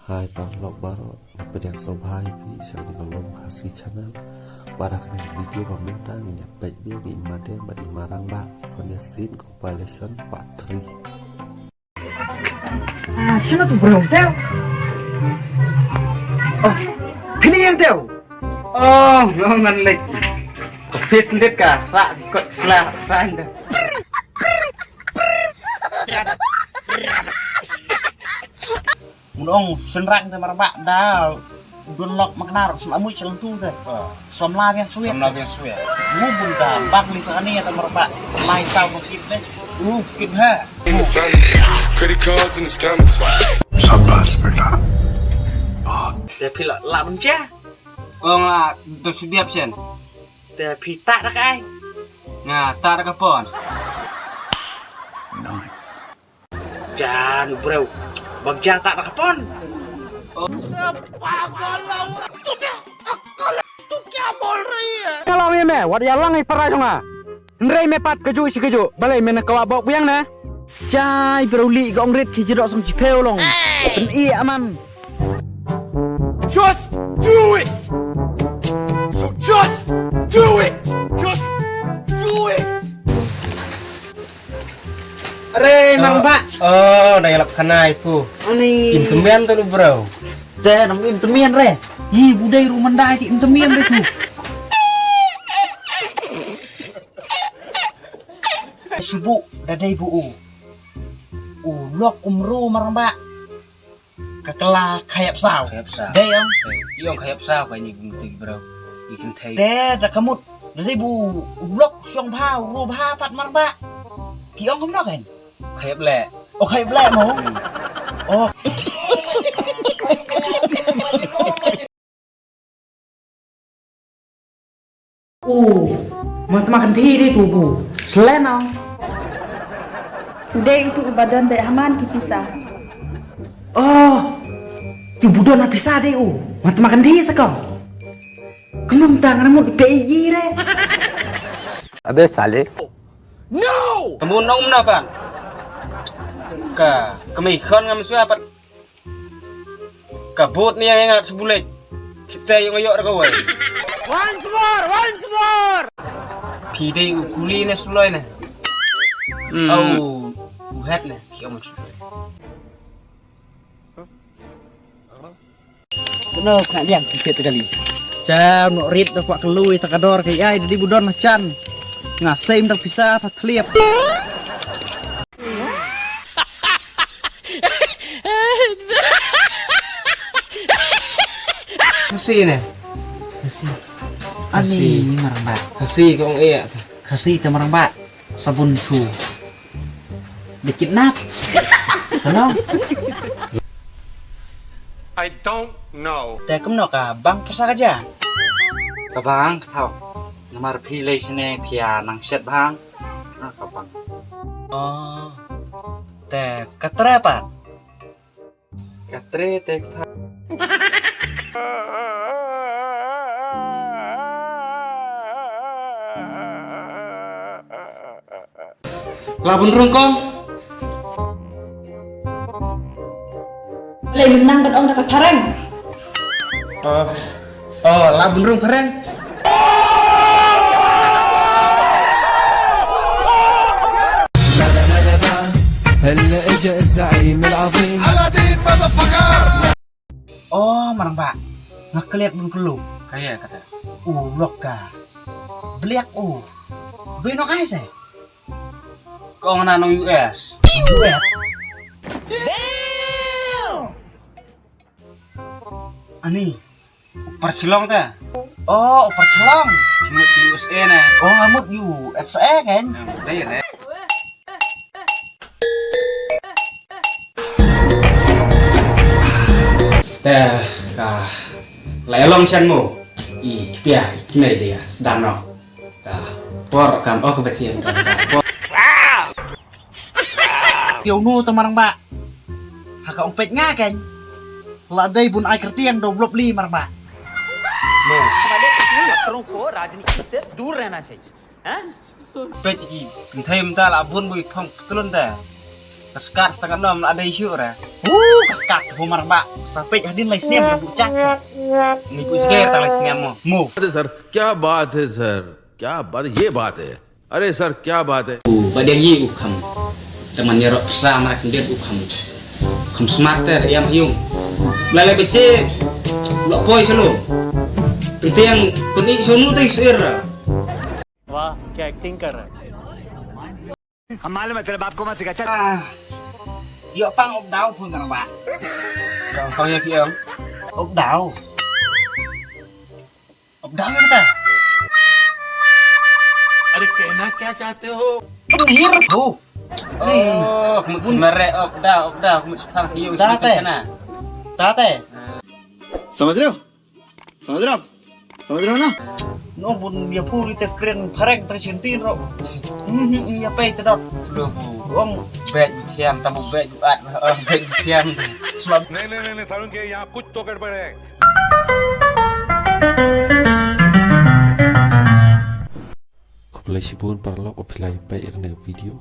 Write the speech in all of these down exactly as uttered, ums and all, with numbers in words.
Hai paralok baroh, nga pdiang sngewbha ïa phi sha kane ka Long Khasi Channel. Bad ha kane ka video ba mynta ngin ïa peit beit ïa i Made bad i Marangbah. Kane ka scene compilation part three. Ah, sino tu bro? Teo. Oh, phi ïa teo. Oh, ngan leit. Office ndit ka sa kot sla sa inde. Mun ong synrang te Marangbah da. Dun lok maknar sum amui sel tu te. Som la biang suet. Som la biang suet. Lu bun da bang li sa ni te Marangbah. Lai sau ko kit le. Lu kit ha. In the family. Credit cards and the scammers. शाबाश बेटा, बहुत। Te phi la la bun cha. Ong la do su biap chen. Te phi ta da kai. Nga ta da ka pon. Nice. Jan bro. Bang ja ta da ka pon. Ka long ïa me wat ïa lang i para jong nga. Hynrei me pat kajuh shi kajuh balei me na ka wah bok biang ne. Jai bro li ka ong rit ki jidok song jiphew long. Pyn i aman. Just do it. So just do it. Just do it. Are Marangbah. Oh, dai lap khanai pu. Ani. Im temian tu bro. Te nam im temian re. Yi budai rumandai ti im temian re tu. Subu da dei bu u. U lok umru Marangbah. Ka kala khayap saw. Khayap saw. Dei ong. Dei ong khayap saw ka ni bum ti bro. I kin thei. Te da kamut. Da dei bu u lok shong bha u ru bha pat Marangbah. Ki ong kumno kan? Khayap le. Oh khayap le mo. Oh. Oh, ma tma kan thi dei tu bu. Selen ong. Dei utu u ba don dei haman ki pisa. Oh, tu bu don pisa dei u. Ma tma kan thi sa kong. Khnum ta ngan mut pe igi re. अबे साले। No! Kamu nong na pan. Ka kami khon ngam sua pat. Ka bot ni yang ingat sebulik. Kita yang ayok raka wai. Once more, once more. Phi dei u kuli ne suloi ne. Hmm. Au, u het ne. Phi om. Kena kena liang tiket kali. Jam nok rit da kwak kelui ta ka dor ka ai da di budon machan. Nga sem da pisa pa tliap. Khasi ne. Khasi. Ani Marangbah. Khasi kong iya. Khasi te Marangbah. Sabun chu. Di kidnap. Hello. I don't know. Te kumno ka bang pisa ka ja. Ka bang ka thau. Namar phi lei sene phi a nang shet bang. Na ka bang. Oh. Te ka tre pat. Ka tre te ka thau. La bun rung kong. Lei mynang ban ong da ka phareng. Oh, oh, la bun rung phareng. هلا اجا الزعيم العظيم. Oh, Marangbah. Nga klet bun kelu. Kaya kata. U lok ka. Bliak u. Bino ai se. Kong na nong U S. U S. Ani. Upar Shillong ta. Oh, Upar Shillong. Mut U S A na. Oh, ngamut U S A kan? Dai re. Te ka lai long chan mo. I kpia i kne dia sdang no. Ka por kan ok ba chiem kan ka por. Yow nu ta Marangbah. Ha ka ong peit nga kan. La dei bun ai kertiang do blop li Marangbah. No. छात्रों को राजनीति से दूर रहना चाहिए। Peit ki kynthei mynta la bun bui phong ptlun te. Ka skar sta ka nom la dei shu re. Ka skat ho mar ba. Sa peit hadien lai snem ka buh jak. Ni buh jer tang lai snem mo. Mo. बात है सर, क्या बात है सर, क्या बात, ये बात है। अरे सर, क्या बात है। U ba dang yi u kham. Teman nyerok psa mara kendit u kham. Kham smart ter yang yung. Lale bece. Lo poi selo. Tentiang peni sonu tei sir. वाह, क्या एक्टिंग कर रहा है। हम मालूम है तेरे बाप को मत सिखा, चल। Yo pang op dau phun kan ba. Kau kau ya kiang. Op dau. Op dau ya kita. अरे कहना क्या चाहते हो? Aduh, hir. Oh. Oh, kemut kemere op dau, op dau, kemut sepang siu. Tate. Tate. समझ रहे हो? समझ रहे हो आप? समझ रहे हो ना? No bun ya puri te kren phareng te sintin ro. Hmm, ya pei te dot. Lo bu. Om bek thiam tamu bek at. Bek thiam. Sebab नहीं नहीं नहीं नहीं सारुण के यहाँ कुछ तो गड़बड़ है। Khublei shibun paralok ba phi la ïa peit ïa kane ka video.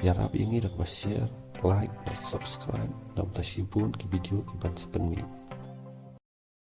Ïarap ïa ngi da kaba share, like, da subscribe. Namar shibun ki video ki ban sa pynmih.